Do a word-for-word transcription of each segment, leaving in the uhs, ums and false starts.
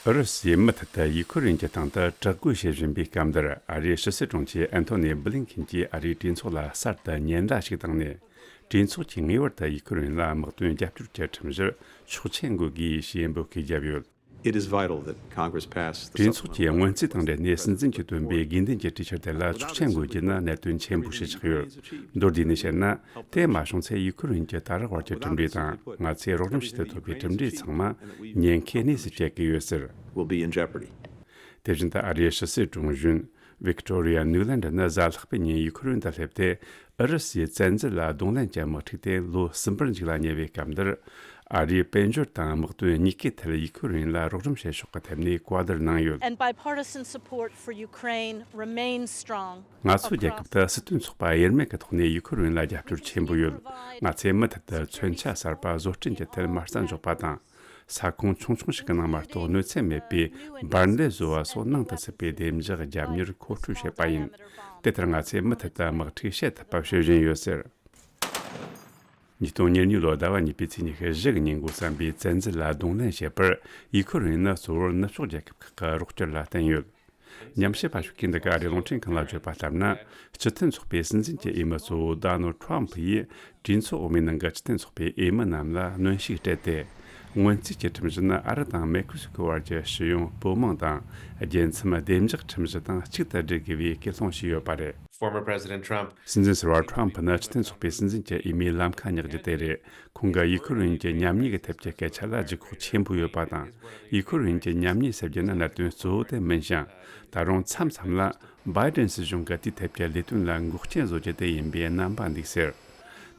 ཨུ་རུ་སུས་མུ་མཐུད་དུ་ཡུ་ཁུ་རེན་གྱི་སྟེང་དུ་དྲག་རྒོལ་བྱེད་བཞིན་པའི་སྐབས་འདིར། ཨ་རིའི་ཕྱི་སྲིད་དྲུང་ཆེ་ཨན་ཐོ་ནི་བྷི་ལིན་ཁིན་གྱིས་ཨ་རིའི་གྲོས་ཚོགས་ལ་གསར་དུ་ཉེན་བརྡ་ཞིག་བཏང་ནས། གྲོས་ཚོགས་ཀྱིས་ངེས་པར་དུ་ཡུ་ཁུ་རེན་ལ་དམག་དོན་རྒྱབ་སྐྱོར་གྱི་ཁྲིམས་གཞིར་ཆོག་མཆན་འགོད་དགོས་ཞེས་འབོད་སྐུལ་བརྒྱབ་ཡོད། It is vital that Congress pass the གྲོས་ཚོགས་ཀྱིས་སྔོན་རྩིས་དང་འབྲེལ་ནས་སྲིད་འཛིན་གྱིས་བཏོན་པའི་དགོས་འདུན་གྱི་གྲོས་འཆར་དེ་ལ་ཆོག་མཆན་འགོད་རྒྱུ་ནི་གནད་དོན་ཆེན་པོ་ཞིག་ཆགས་ཡོད། མདོར་བསྡུས་ནས་བཤད་ན། དེ་མ་བྱུང་ཚེ་ཡུ་ཁུ་རེན་གྱི་ད་རག་བར་གྱི་གྲུབ་འབྲས་དང་། ང་ཚོས་རོགས་རམ་བྱེད་དུ་ཐོབ་པའི་གྲུབ་འབྲས་ཚང་མ་ཉེན་ཁའི་གནས་སུ་བསྐྱལ་གྱི་ཡོད་ཟེར། Will be in jeopardy. དེ་བཞིན་དུ་ཨ་རིའི་ཕྱི་སྲིད་དྲུང་གཞོན་ཝིག་ཏོ་རི་ཡ་ནུའུ་ལན་ཌི་ནི་གཟའ་ལྷག་པའི་ཉིན་ཡུ་ཁུ་རེན་དུ་སླེབས་ཏེ། ཨུ་རུ་སུའི་བཙན་འཛུལ་ལ་གདོང་ལེན་གྱི་དམག་འཁྲུག་དེ་ལོ་གསུམ་པར་མཇུག་ལ་སྙེག་པའི་སྐབས་འདིར། ཨ་རིའི་དཔལ་འབྱོར་དང་དམག་དོན་གཉིས་ཀའི་ཐད་ཡུ་ཁུ་རེན་ལ་རོགས་རམ་བྱེད་ཕྱོགས་ཀྱི་ཐད་ནས་བཀའ་བསྡུར་གནང་ཡོད། And bipartisan support for Ukraine remains strong. ང་ཚོའི་རྒྱལ་ཁབ་ཏུ་སྲིད་དོན་ཚོགས་པ་དབྱེར་མེད་ཀྱི་ཐོག་ནས་ཡུ་ཁུ་རེན་ལ་རྒྱབ་སྐྱོར་ཆེན་པོ་ཡོད། ང་ཚོས་མུ་མཐུད་དུ་མཚོན་ཆ་གསར་པ་བཟོ་སྐྲུན་གྱི་ཐད་མ་རྩ་འཇོག་པ་དང་། ས་ཁོངས་ཆུང་ཆུང་ཞིག་གི་ནང་མ་གཏོགས་གནོད་འཚེ་མེད་པའི་འབར་མདེལ་བཟོ་བ་སོགས་ནང་དུ་ཚུད་པའི་བདེ་འཇགས་རྒྱབ་གཉེར་མཁོ་སྤྲོད་བྱེད་པ་ཡིན། དེ་ལྟར་ང་ཚོས་མུ་མཐུད་དུ་དམག་འཁྲུག་བྱེད་ཐུབ་པ་བྱེད་བཞིན་ཡོད་ཟེར། ཉིས་སྟོང་ཉེར་གཉིས་ལོའི་ཟླ་བ་གཉིས་པའི་ཚེས་ཉི་ཤུ་བཞི་གི་ཉིན་འགོ་བརྩམས་པའི་བཙན་འཛུལ་ལ་གདོང་ལེན་བྱེད་པར་ཡུ་ཁུ་རེན་ནི་གཙོ་བོར་ནུབ་ཕྱོགས་རྒྱལ་ཁབ་ཁག་གི་རོགས་སྐྱོར་ལ་བརྟེན་ཡོད། ཉམས་ཞིབ་པ་ཞིག་གིས་འདི་ག་ཨ་རིའི་རླུང་འཕྲིན་ཁང་ལ་བརྗོད་པ་ལྟར་ན། སྤྱི་མཐུན་ཚོགས་པའི་སྲིད་འཛིན་གྱི་འོས་མི་གཙོ་བོ་ཌོ་ནལ་ཁྲམ་ཕུ་ཡིས་གྲོས་ཚོགས་འོག་མའི་ནང་གི་སྤྱི་མཐུན་ཚོགས་པའི་འོས་མི་རྣམས་ལ་གནོན་ཤུགས་སྤྲད་དེ། སྔོན་རྩིས་ཀྱི་ཁྲིམས་གཞི་ནི་ཨ་རི་དང་མེག་སི་ཀོ་བར་གྱི་ཕྱི་ཡོང་སྤོ་མང་དང་རྒྱལ་མཚམས་བདེ་འཇགས་ཁྲིམས་གཞི་དང་གཅིག་ཏུ་སྒྲིལ་དགོས་པའི་སྐུལ་སློང་བྱས་ཡོད་པ་རེད། Former President Trump. སྲིད་འཛིན་ཟུར་པ་ཁྲམ་ཕུ་ནི་སྤྱི་མཐུན་ཚོགས་པའི་སྲིད་འཛིན་གྱི་འོས་མིའི་ལམ་ཁ་བསྙེག་རྒྱུ་དེ་རེད། ཁོང་གིས་ཡུ་ཁུ་རེན་གྱི་ཉམས་ཉེས་ཀྱི་ཐད་ཀྱི་སྐད་ཆ་ལ་ལྗིད་ཁོག་ཆེན་པོ་ཡོད་པ་དང་། ཡུ་ཁུ་རེན་གྱི་ཉམས་ཉེས་སེལ་རྒྱུ་ནི་གནད་དོན་གཙོ་བོ་དེ་མིན་ཞིང་། ད་རུང་མཚམས་མཚམས་ལ་བྷའི་ཌེན་སྲིད་གཞུང་གིས་དེའི་ཐད་ཀྱི་ལས་དོན་ལ་འགོག་རྐྱེན་བཟོ་རྒྱུ་དེ་ཡིན་པའི་རྣམ་པ་འདུག་ཟེར།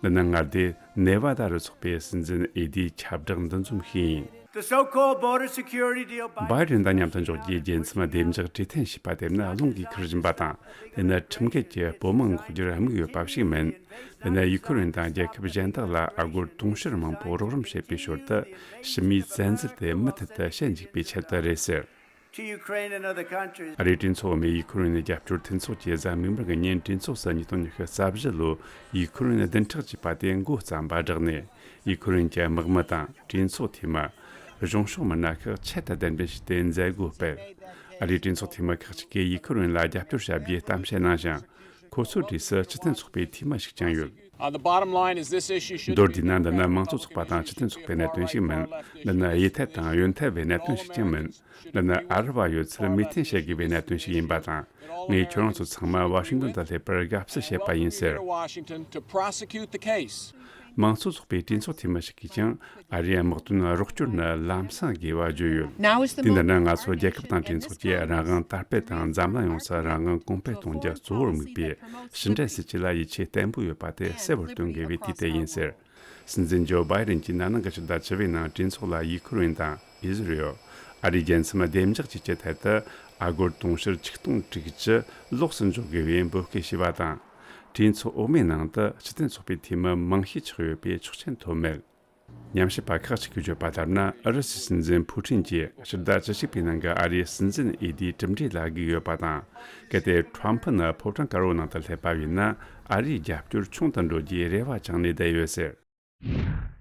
འདི་ནི་མངའ་སྡེ་ནེ་ཝ་ད་རུ་ཚོགས་པའི་སྲིད་འཛིན་འོས་བསྡུའི་ཁྱབ་བསྒྲགས་འདུ་འཛོམས་ཤིག་ཡིན། The so-called border security deal by བྷའི་ཌེན་དང་མཉམ་དུ་འཇོག་རྒྱུའི་རྒྱལ་མཚམས་བདེ་འཇགས་གྲོས་མཐུན་ཞེས་པ་དེ་ནི་རླུང་གིས་ཁུར་བཞིན་པ་དང་། དེ་ནི་ཁྲིམས་འགལ་གྱི་སྤོ་མང་འགོག་རྒྱུར་དམིགས་ཡོད་པ་ཞིག་མིན། དེ་ནི་ཡུ་ཁུ་རེན་དང་རྒྱལ་ཁབ་གཞན་དག་ལ་ཨ་སྒོར་དུང་ཕྱུར་མང་པོ་རོགས་རམ་བྱེད་པའི་ཞོར་དུ། ཕྱི་མིའི་བཙན་འཛུལ་དེ་མུ་མཐུད་དུ་བཤད་འཇུག་པའི་ཆེད་དུ་རེད་ཟེར། To Ukraine and other countries. ཨ་རིའི་གྲོས་ཚོགས་འོག་མའི་ཡུ་ཁུ་རེན་རྒྱབ་སྐྱོར་མཐུན་ཚོགས་ཀྱིས་གཟའ་མིག་དམར་གྱི་ཉིན་གྲོས་ཚོགས་སུ་ཉིས་སྟོང་ཉི་ཤུ་རྩ་བཞི་ལོའི་ཡུ་ཁུ་རེན་བདུན་ཕྲག་ཅེས་པ་དེ་འགོ་བརྩམས་པ་བསྒྲགས་ནས། ཡུ་ཁུ་རེན་གྱི་དམག་མི་དང་གྲོས་ཚོགས་འཐུས་མི། གཞུང་ཕྱོགས་མི་སྣ་ཁག་ཆེད་དུ་གདན་འདྲེན་བྱས་ཏེ་མཛད་སྒོ་སྤེལ། ཨ་རིའི་གྲོས་ཚོགས་འཐུས་མི་ཁག་ཅིག་གིས་ཡུ་ཁུ་རེན་ལ་རྒྱབ་སྐྱོར་བྱ་རྒྱུའི་གཏམ་བཤད་གནང་ཞིང་། ཁོ་ཚོའི་གྲས་སུ་སྤྱི་མཐུན་ཚོགས་པའི་འཐུས་མི་ཞིག་ཀྱང་ཡོད། Uh, the bottom line is this issue should མདོར་བསྡུས་ན། འདི་ནི་དམངས་གཙོ་ཚོགས་པ་དང་སྤྱི་མཐུན་ཚོགས་པའི་གནད་དོན་ཞིག་མིན། འདི་ནི་གཡས་ཐལ་དང་གཡོན་ཐལ་བའི་གནད་དོན་ཞིག་ཀྱང་མིན། འདི་ནི་ཨ་རི་བ་ཡོད་ཚད་མོས་མཐུན་བྱེད་དགོས་པའི་གནད་དོན་ཞིག་ཡིན་པ་དང་། ངས་ཁྱོད་རང་ཚོ་ཚང་མ་ཝ་ཤིང་ཏོན་དུ་སླེབས་པར་དགའ་བསུ་བྱེད་པ་ཡིན་ཟེར། Washington to prosecute the case. དམངས་གཙོ་ཚོགས་པའི་གྲོས་ཚོགས་འཐུས་མི་ཞིག་གིས་ཀྱང་། ཨ་རིའི་དམག་དོན་རོགས་སྐྱོར་ནི་ལམ་སང་དགོས་པ་བརྗོད་ཡོད། Now is the དུས་འདི་ནི་ང་ཚོ་རྒྱལ་ཁབ་དང་གྲོས་ཚོགས་ཀྱིས་རང་དབང་དར་སྤེལ་དང་འཛམ་གླིང་ཡོངས་སུ་རང་དབང་གོང་འཕེལ་གཏོང་རྒྱུ་གཙོ་བོར་དམིགས་པའི་ཕྱི་འབྲེལ་སྲིད་ཇུས་ལ་ཡིད་ཆེས་བརྟན་པོ་ཡོད་པ་དེ་གསལ་བོར་སྟོན་དགོས་པའི་དུས་དེ་ཡིན་ཟེར། སྲིད་འཛིན་ཇོ་བྷའི་ཌེན་གྱིས་ན་ནིང་གི་ཕྱི་ཟླ་བཅུ་བའི་ནང་གྲོས་ཚོགས་ལ་ཡུ་ཁུ་རེན་དང་ཨི་ཟི་རེལ། ཨ་རིའི་རྒྱལ་མཚམས་བདེ་འཇགས་བཅས་ཀྱི་ཐད་དུ་ཨ་སྒོར་དུང་ཕྱུར་ཆིག་སྟོང་དྲུག་ཅུ་ལོགས་སུ་འཇོག་དགོས་པའི་འབོད་སྐུལ་བྱས་པ་དང་། གྲོས་ཚོགས་འོག་མའི་ནང་དུ་སྤྱི་མཐུན་ཚོགས་པའི་འཐུས་མི་མང་ཤོས་ཆགས་ཡོད་པའི་ཆོག་མཆན་ཐོབ་མེད། ཉམས་ཞིབ་པ་ཁག་ཅིག་གིས་བརྗོད་པ་ལྟར་ན། ཨུ་རུ་སུའི་སྲིད་འཛིན་ཕུ་ཀྲིན་གྱིས་ཕྱི་ཟླ་བཅུ་གཅིག་པའི་ནང་གི་ཨ་རིའི་སྲིད་འཛིན་འོས་བསྡུའི་གྲུབ་འབྲས་ལ་སྒུག་ཡོད་པ་དང་། གལ་ཏེ་ཁྲམ་ཕུ་ནི་ཕོ་བྲང་དཀར་པོའི་ནང་དུ་སླེབས་པ་ཡིན་ན། ཨ་རིའི་རྒྱབ་སྐྱོར་ཆུང་དུ་འགྲོ་རྒྱུའི་རེ་བ་བཅངས་ནས་བསྡད་ཡོད་ཟེར།